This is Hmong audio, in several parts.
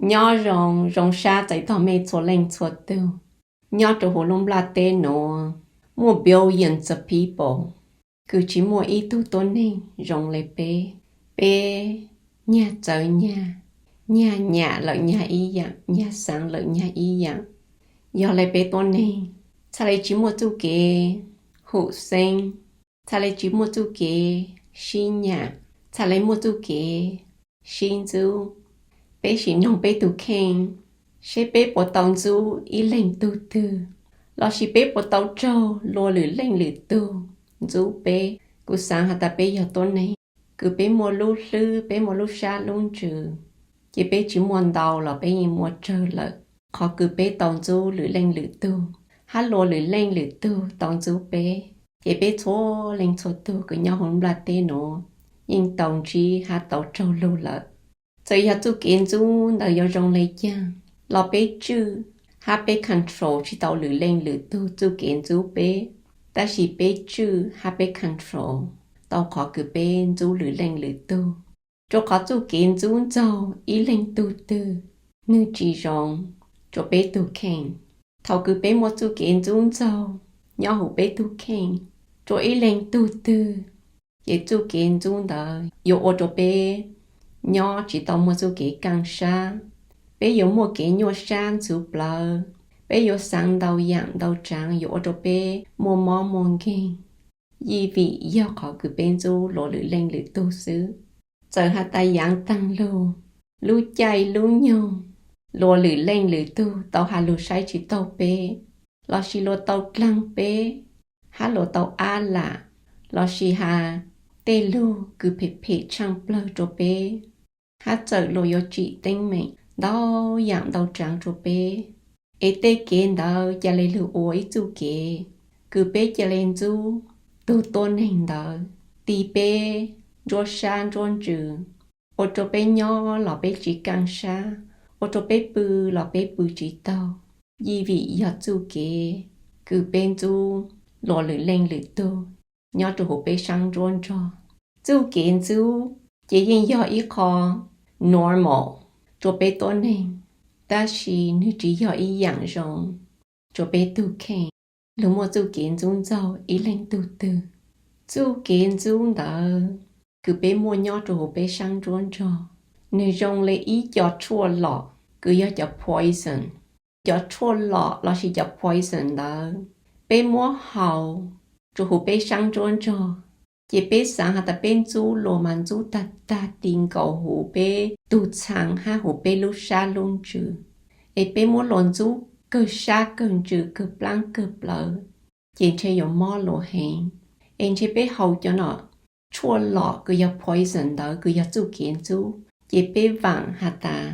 Nyob zoo, zoo sab txais tog mej txhua leej txhua tug. Nyob rua huv lub nplaj teb nuav, muaj billions of people, kws tsi muaj ib tug tuab neeg zoo le peb. Peb nyag txawv nyag, nyag nyam lawm nyag ib yaam, nyag xaav lawm nyag ib yaam. Yog le peb tuab neeg, txhaj le tsi muaj txuj kev hum xeeb, txhaj le tsi muaj txuj kev sib nyam, txhaj le muaj txuj kev sib ntxub. Peb sim noog peb tug kheej, seb peb puas tau ntxub ib leeg tug twg, lossis peb puas tau raug luas lwm leej lwm tug ntxub peb. Kuv xaav has tas peb yog tuab neeg kws peb muaj lub hlwb, peb muaj lub sab lub ntsws, ces peb tsi muaj ntau los peb yeej muaj tsawg lawm. Qhov kws peb tau ntxub lwm leej lwm tug, hab luas lwm leej lwm tug tau ntxub peb, ces peb txhua leej txhua tug kws nyob huv nplaj teb nuav yeej tau ntsib hab tau raug lug lawm. Txawm yog txuj kev ntxub ntawd yuav zoo le caag los peb tswj hab peb control tsi tau lwm leej lwm tug txuj kev ntxub peb, tab sis peb tswj hab peb control tau qhov kws peb ntxub lwm leej lwm tug. Rua qhov txuj kev ntxub ntxaug ib leeg tug twg, nwg tsi zoo rua peb tug kheej. Thaus kws peb muaj txuj kev ntxub ntxaug nyob huv peb tug kheej rua ib leeg tug twg, ces txuj kev ntxub ntawd yuav ua rua peb nyob tsi tau muaj txuj kev kaaj sab. Peb yuav muaj kev nyuaj sab ntxhuv plawv, peb yuav xaav ntau yaam ntau tsaav yuav ua rua peb muaj mob muaj nkeeg, yij vim yog qhov kws peb ntxub luas lwm leej lwm tug xwb. Txawm has tas yaav taag lug, lub caij lub nyoog, luas lwm leej lwm tug tau has lug saib tsi taug peb, lossis luas tau dlaag peb, hab luas tau ab lam, lossis has tej lug kws phem phem tshaaj plawg rua peb, hab txawm luas yuav tsim teeb meem ntau yaam ntau tsaav rua peb, es tej kev ntawd ca le lug ua ib txuj kev kws peb ca le ntxub tug tuab neeg ntawd, ti peb ntsuab sab ntsuab ntsws, ua rua peb nyob los peb tsi kaaj sab, ua rua peb pw los peb pw tsi taug, yij vim yog txuj kev kws peb ntxub luas lwm leej lwm tug nyob rua huv peb saab ntsuab ntsug. Txuj kev ntxub ces yeej yog ib qho normal rua peb tuab neeg, tab sis nwg tsi yog ib yaam zoo rua peb tug kheej. Lug muaj txuj kev ntxub ntxaug ib leeg tug twg, txuj kev ntxub ntawd kws peb muaj nyob rua huv peb saab ntsuab ntsug, nwg zoo le ib co tshuaj lom kws yog cov poison. Cov tshuaj lom lossis cov poison ntawd, peb muab haus rua huv peb saab ntsuab ntsug, ces peb xaav has tas peb ntxub luas mas ntxub tag tag ti nkaus huv peb tug txhaa hab huv peb lub sab lub ntsws, es peb muab luas ntxub kawg sab kawg ntsws kawg plaab kawg plawv, ces ntshe yuav mob luas heev. Es ntshe peb haus cov nom tshuaj lom kws yog poison ntawd kws yog txuj kev ntxub, ces peb vaam has tas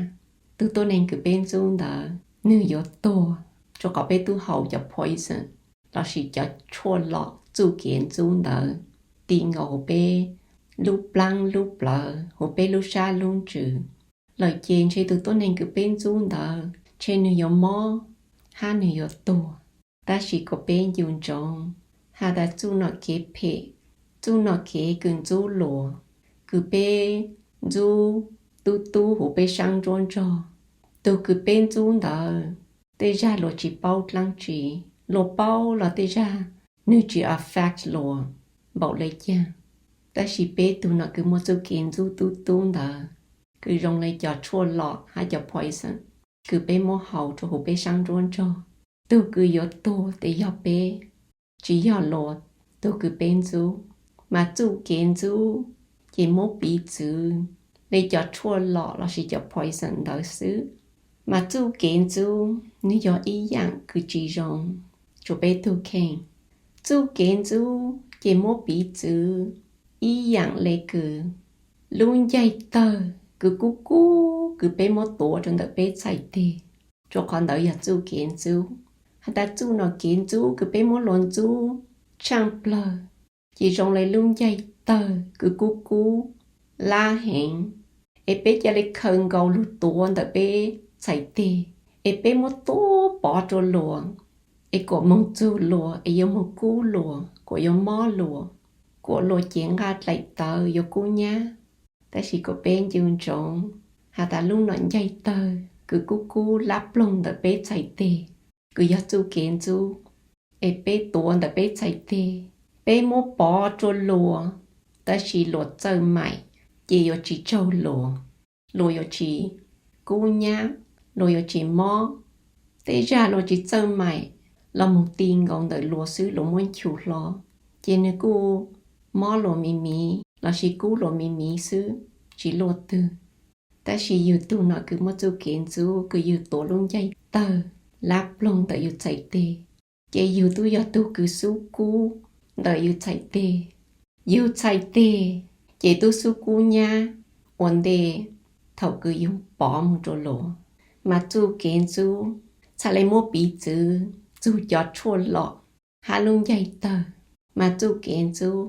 tug tuab neeg kws peb ntxub ntawd nwg yuav tuag, rua qhov peb tub haus cov poison lossis cov tshuaj lom txuj kev ntxub ntawd ti nkaus huv peb lub plaab lub plawv, huv peb lub sab lub ntsws lawm, ces ntshe tug tuab neeg kws peb ntxub ntawd ntshe nwg yuav mob hab nwg yuav tuag. Tab sis kuas peb ncu ntsoov has tas txuj nom kev phem, txuj nom kev kws ntxub luas, kws peb ntxub tub tub huv peb saab ntsuab ntsug, tug kws peb ntxub ntawd tej zag luas tsi paub dlaab tsi, luas paub los tej zag nwg tsi affect luas npaum le caag. Tab sis peb tug nom kws muaj txuj kev ntxub tub tub ntawd, kws zoo le cov tshuaj lom hab cov poison kws peb muab haus rua huv peb saab ntsuab ntsug, tug kws yuav tuag tes yog peb, tsi yog luas tug kws peb ntxub. Mas txuj kev ntxub ces muab piv txwv le cov tshuaj lom lossis cov poison ntawd xwb. Mas txuj kev ntxub nwg yog ib yaam kws tsi zoo rua peb tug kheej. Txuj kev ntxub ces muab piv txwv ib yaam le kws lub ncaig tawg kws kub kub kws peb muab tuav rua ntawm peb txhais teg, rua qhov ntawd yog txuj kev ntxub. Has tas txuj nom kev ntxub kws peb muab luas ntxub tshaaj plawg, ces zoo le lub ncaig tawg kws kub kub lab heev, es peb ca le khaws nkaus lug tuav ntawm peb txhais teg, es peb muab tuav pov rua luas, es kuas moog txug luas es yuav moog kub luas, kuas yuav mob luas, kuas luas cev nqaj dlaim tawv yuav kub nyab. Tab sis kuas peb ncu ntsoov has tas lub nom ncaig tawg kws kub kub lab ploog ntawm peb txhais teg, kws yog txuj kev ntxub, es peb tuav ntawm peb txhais teg. Peb muab pov rua luas, tab sis luas txawj maim, ces yuav tsis tsaug luas, luas yuav tsis kub nyab, luas yuav tsis mob. Tej zag luas tsis txawj maim los mus ti nkaus ntawm luas xwb, luas muab nchus hlo, ces nwg kuj mob luas miv miv lossis kub luas miv miv xwb, tsis luaj twg. Tab sis yug tug no kws muaj txuj kev ntxub, kws yug tuav lub ncaig tawg lab ploog ntawm yug txhais teg, ces yug tub yog tug kws xub kub ntawm yug txhais teg. Yug txhais teg, ces tub xub kub nyab ua ntej thaum kws yug pov moog rua luas. Mas txuj kev ntxub txhaj le muab piv txwv txug cov tshuaj lom hab lub ncaig tawg, mas txuj kev ntxub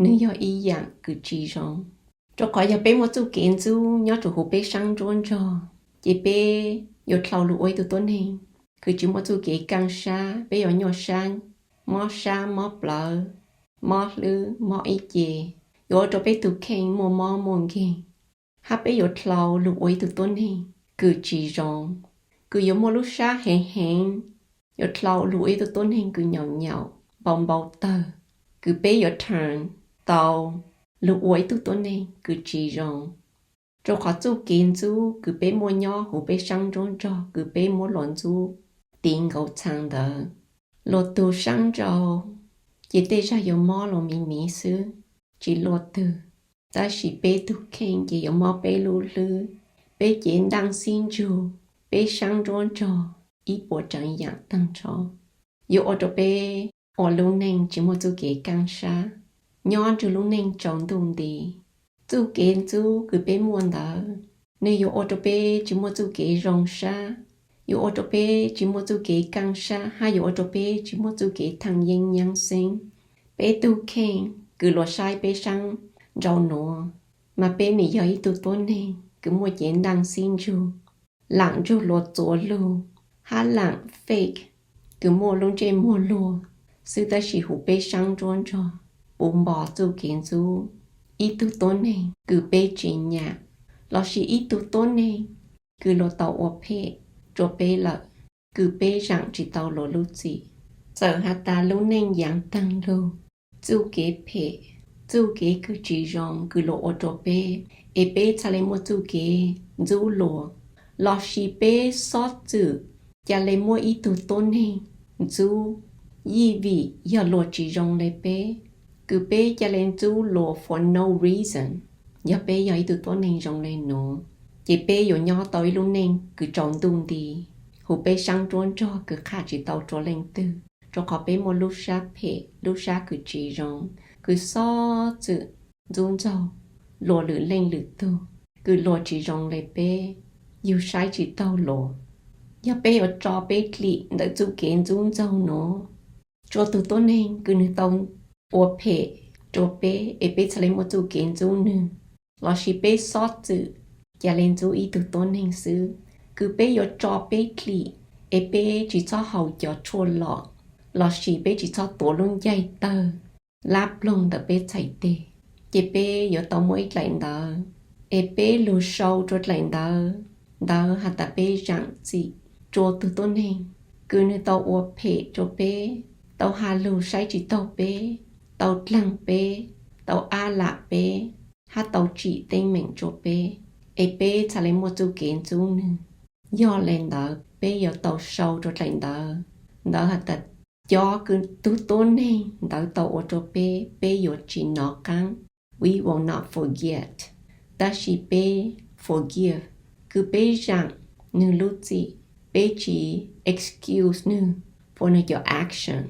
nwg yog ib yaam kws tsis zoo. Rua qhov yog peb muaj txuj kev ntxub nyob rua huv peb saab nruab nrog, ces peb yuav dlhau lug ua ib tug tuab neeg kws tsis muaj txuj kev kaaj sab. Peb yuav nyuaj sab, mob sab, mob plawv, mob hlwb, mob ib ce, yuav ua rua peb tug kheej muaj mob muaj nkeeg. Hab peb yuav dlhau lug ua ib tug tuab neeg kws tsis zoo, kws yuav muaj lub sab heev heev, yuav dlhau lug ua ib tug tuab neeg kws nyaum nyaum, npau npau tawg, kws peb yuav turn tau lug ua ib tug tuab neeg kws tsis zoo. Rua qhov txuj kev ntxub kws peb muaj nyob huv peb saab nruab nrog kws peb muab luas ntxub ti nkaus txhaa ntawd, luas tug saab nrau, ces tej zag yuav mob luas miv miv xwb, tsis luaj twg. Tab sis peb tug kheej ces yuav mob peb lub hlwb, peb cev ntaaj xib ntsug, peb saab nruab nrog, ib puas tsav yaam taag nrho, yuav ua rua peb ua lub neej tsis muaj txuj kev kaaj sab, nyob nrug lub neej tsaus ntuj nti. Txuj kev ntxub kws peb muaj ntawd, nwg yuav ua rua peb tsis muaj txuj kev zoo sab, yuav ua rua peb tsis muaj txuj kev kaaj sab, hab yuav ua rua peb tsis muaj txuj kev thaaj yeeb nyaab xeeb. Peb tug kheej kws luas saib peb saab nrau nuav, mas peb nim yog ib tug tuab neeg kws muaj cev ntaaj xib ntsug, laam ntsug luas txuas lug, hab laam fake, kws muaj lub ntsej muag luag xwb, tab sis huv peb saab nruab nrog puv npo txuj kev ntxub ib tug tuab neeg kws peb tsis nyam, lossis ib tug tuab neeg kws luas tau ua phem rua peb lawm, kws peb zaam tsis tau luas lub txim. Txawm has tas lub neej yaav taag lug, txuj kev phem, txuj kev kws tsis zoo kws luas ua rua peb, es peb txhaj le muaj txuj kev ntxub luas, lossis peb xob txwm ca le muab ib tug tuab neeg ntxub, yij vim yog luas tsis zoo le peb, kws peb ca le ntxub luas for no reason. Yog peb yog ib tug tuab neeg zoo le nuav, ces peb yuav nyob tau ib lub neej kws tsaus ntuj nti, huv peb saab nruab nrog kws qha tsis tau rua leej twg, rua qhov peb muaj lub sab phem, lub sab kws tsis zoo, kws xob txwm ntxub ntxaug luas lwm leej lwm tug, kws luas tsis zoo le peb, yug saib tsis taug luas. Yog peb yuav tso peb dlim ntawm txuj kev ntxub ntxaug nuav, rua tug tuab neeg kws nwg tau ua phem rua peb, es peb txhaj le muaj txuj kev ntxub nwg, lossis peb xob txwm ca le ntxub ib tug tuab neeg xwb, kws peb yuav tso peb dlim, es peb tsis txhob haus cov tshuaj lom, lossis peb tsis txhob tuav lub ncaig tawg lab ploog ntawm peb txhais teg, ces peb yuav tau muaj ib dlaim ntawv, es peb lug sau rua dlaim ntawv ntawd has tas peb zaam txim rua tug tuab neeg kws nwg tau ua phem rua peb, tau has lug saib tsis taug peb, tau dlaag peb, tau ab lam peb, hab tau tsim teeb meem rua peb, es peb txhaj le muaj txuj kev ntxub nwg. Yog le ntawd peb yuav tau sau rua dlaim ntawv ntawd has tas cov kws tug tuab neeg ntawd tau ua rua peb, peb yuav tsis nov qaab, we will not forget. Tab sis peb forgive, kws peb zaam nwg lub txim, peb tsis excuse nwg for nwg cov action,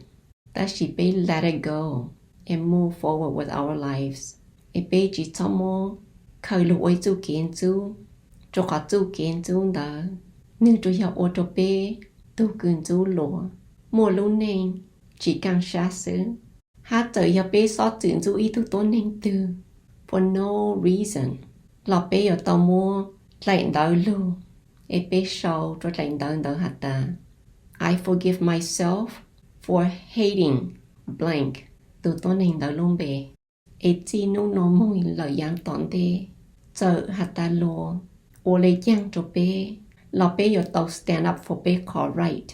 tab sis peb let it go and move forward with our lives. Es peb tsis txhob muab khaws lug ua ib txuj kev ntxub, rua qhov txuj kev ntxub ntawd nwg tsuas yog ua rua peb tug kws ntxub luas muaj lub neej tsis kaaj sab xwb. Hab txawm yog peb xob txwm ntxub ib tug tuab neeg twg for no reason, los peb yuav tau muab dlaim ntawv lug, es peb sau rua dlaim ntawv ntawd has tas, I forgive myself for hating blank, tug tuab neeg ntawd lub npe. Es txij nub nuav moog lawm yaav tom ntej, txawm has tas luas ua le caag rua peb, los peb yuav tau stand up for peb qhov right,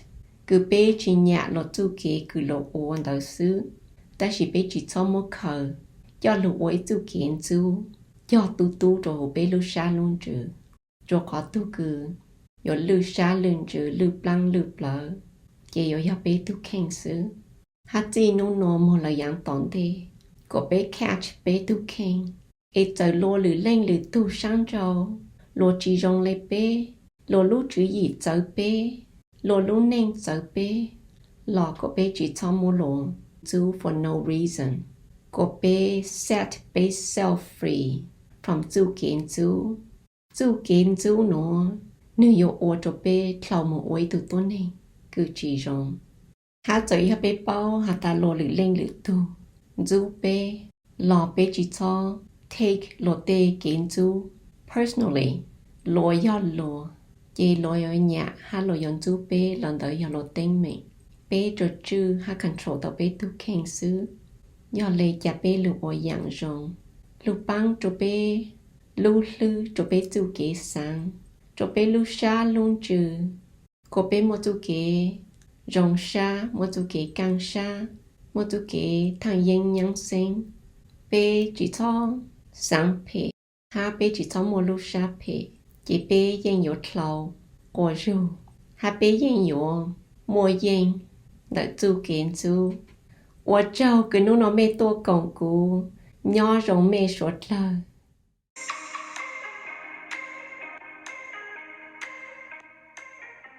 kws peb tsis nyam luag txuj kev kws luag ua ntawd xwb. Tab sis peb tsis txhob muab khaws coj lug ua ib txuj kev ntxub cog tub tub rua huv peb lub sab lub ntsws, rua qhov tug kws yuav lwj sab lwj ntsws lwj plaab lwj plawv ces yuav yog peb tug kheej xwb. Hab txij nub nuav moog lawm yaav tom ntej, kuas peb catch peb tug kheej, es txawm luag lwm leej lwm tug saab nrau, luag tsis zoo le peb, luag lub tswv yim txawv peb, luag lub neej txawv peb, los kuas peb tsis txhob muab luag ntxub for no reason. Kuas peb set peb self free from txuj kev ntxub. Txuj kev ntxub nuav nwg yuav ua rua peb dlhau moog ua ib tug tuab neeg kws tsis zoo. Hab txawm yog peb paub has tas luag lwm leej lwm tug ntxub peb, los peb tsis txhob take luag tej kev ntxub personally. Luag yog luag, ces luag yuav nyam hab luag yuav ntxub peb los ntawd yog luag teeb meem. Peb tsuas tswj hab control tau peb tug kheej xwb. Yog le ca peb lug ua yaam zoo, lug paab rua peb lub hlwb, rua peb txuj kev xaav, rua peb lub sab lub ntsws, kuas peb muaj txuj kev zoo sab, muaj txuj kev kaaj sab, muaj txuj kev thaaj yeeb nyaab xeeb. Peb tsis txhob xaav phem, hab peb tsis txhob muaj lub sab phem, ces peb yeej yuav dlhau quas zug, hab peb yeej yuav muaj yeej ntawm txuj kev ntxub. Ua tsaug kws nub nua mej tuaj koom kuv, nyob zoo mej suav dlawg.